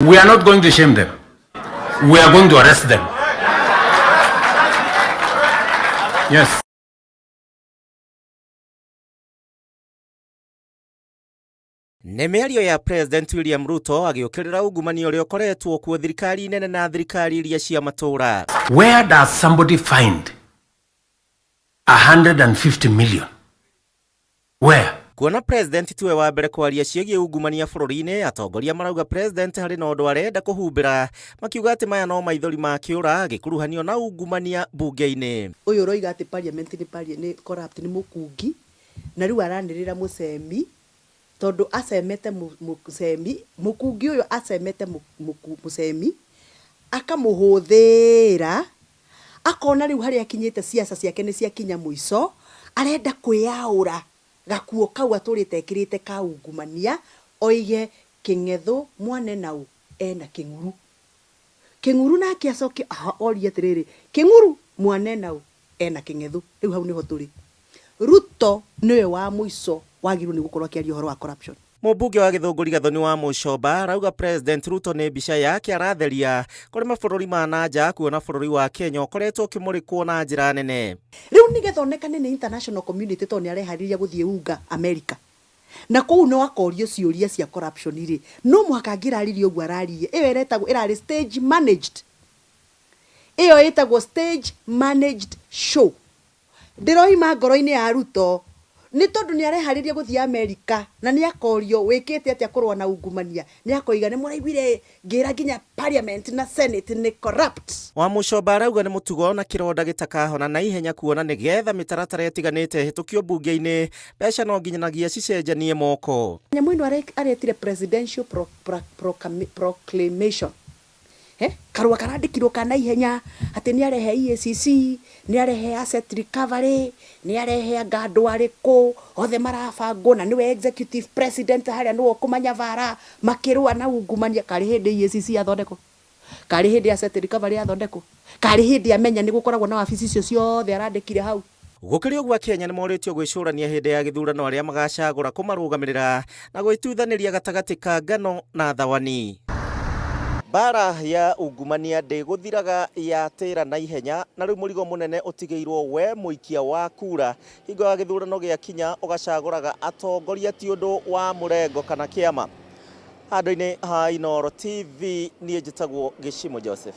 We are not going to shame them. We are going to arrest them. Yes. Nĩ mĩario ya President William Ruto agĩũkĩrĩra ungumania ũrĩa ũkoretwo kuo thirikari nene na thirikari iria cia matũũra. Where does somebody find 150 million? Where? Kuona President tiwe wa mbere kwaria ciĩgiĩ ungumania bũrũri-inĩ, atongoria marauga President harĩ na ũndũ arenda kũhumbĩra, makiuga atĩ maya no maithori ma kĩũra gĩkuruhanio na ungumania mbunge-inĩ. Ũyũ ũroiga atĩ parliament nĩ corrupt nĩ mũkungi, na rĩu aranĩrĩra mũcemi tondũ acemete mũcemi, mũkungi ũyũ acemete mũcemi akamũhũthĩra, akona rĩu harĩa akinyĩte siasa ciake nĩ ciakinya mũico, arenda kwĩyaũra gakuo kau atũrĩte ekĩrĩte ka ungumania, oige Kĩng'ethũ mwane nau ena Kĩng'uru. Kĩng'uru nake acoke orie atĩrĩrĩ, Kĩng'uru mwane nau ena Kĩng'ethũ. Rĩu hau nĩho tũrĩ. Ruto nĩwe wa mũico wagĩrĩirwo nĩ gũkorwo akĩaria ũhoro wa corruption. Mũmbunge wa Gĩthũngũri Gathoni wa Mũcomba arauga President Ruto nĩ mbica yake aratheria kũrĩ mabũrũri ma na nja kuona bũrũri wa Kenya ũkoretwo ũkĩmũrĩkwo na njĩra nene. Rĩu nĩgetha onekane nĩ international community tondũ nĩ areharĩria gũthiĩ unga America, na kũu no akorio ciũria cia corruption rĩ, no mũhaka angĩraririe ũguo araririe. Ĩyo ĩretagwo ĩrarĩ stage managed, ĩyo ĩtagwo stage managed show. Ndĩroima ngoro-inĩ ya Ruto nĩ tondũ nĩ areharĩria gũthiĩ America na nĩ akorio wĩkĩte atĩa kũrũa na ungumania, nĩ akoiga nĩ mũraiguire ngĩra nginya parliament na senate nĩ corrupt. Wa Mũcomba arauga nĩ mũtugo na kĩronda gĩtakahona na ihenya kuona nĩgetha mĩtaratara ĩtiganĩte ĩhĩtũkio mbunge-inĩ, mbeca no nginyanagia cicenjanie moko. Nyamũ ĩno aretire presidential proclamation. Karũa karandĩkirwo ka naihenya atĩ nĩ arehe EACC, nĩ arehe asset recovery, nĩ arehe anga andũ arĩkũ othe marabangwo, na nĩwe executive president harĩa nĩwe ũkũmanya bara makĩrũa na ungumania. Karĩ hĩndĩ EACC yathondekwo, karĩ hĩndĩ asset recovery yathondekwo, karĩ hĩndĩ amenya nĩ gũkoragwo na wabici icio ciothe arandĩkire hau. Gũkĩrĩ ũguo Kenya nĩ morĩtio gwĩcũrania hĩndĩ ya gĩthurano arĩa magacagũra kũmarũgamĩrĩra na gwĩtuithanĩria gatagatĩ ka ngano na thawani. Mbara ya ungumania ndĩgũthiraga yatĩra na ihenya, na rĩu mũrigo mũnene ũtigĩirwo we mũikia wa kura. Hingo ya gĩthurano gĩakinya ũgacagũraga atongoria ti ũndũ wa mũrengo kana kĩama. Handũ-inĩ ha Inooro TV niĩ njĩtagwo Gĩcimo Joseph.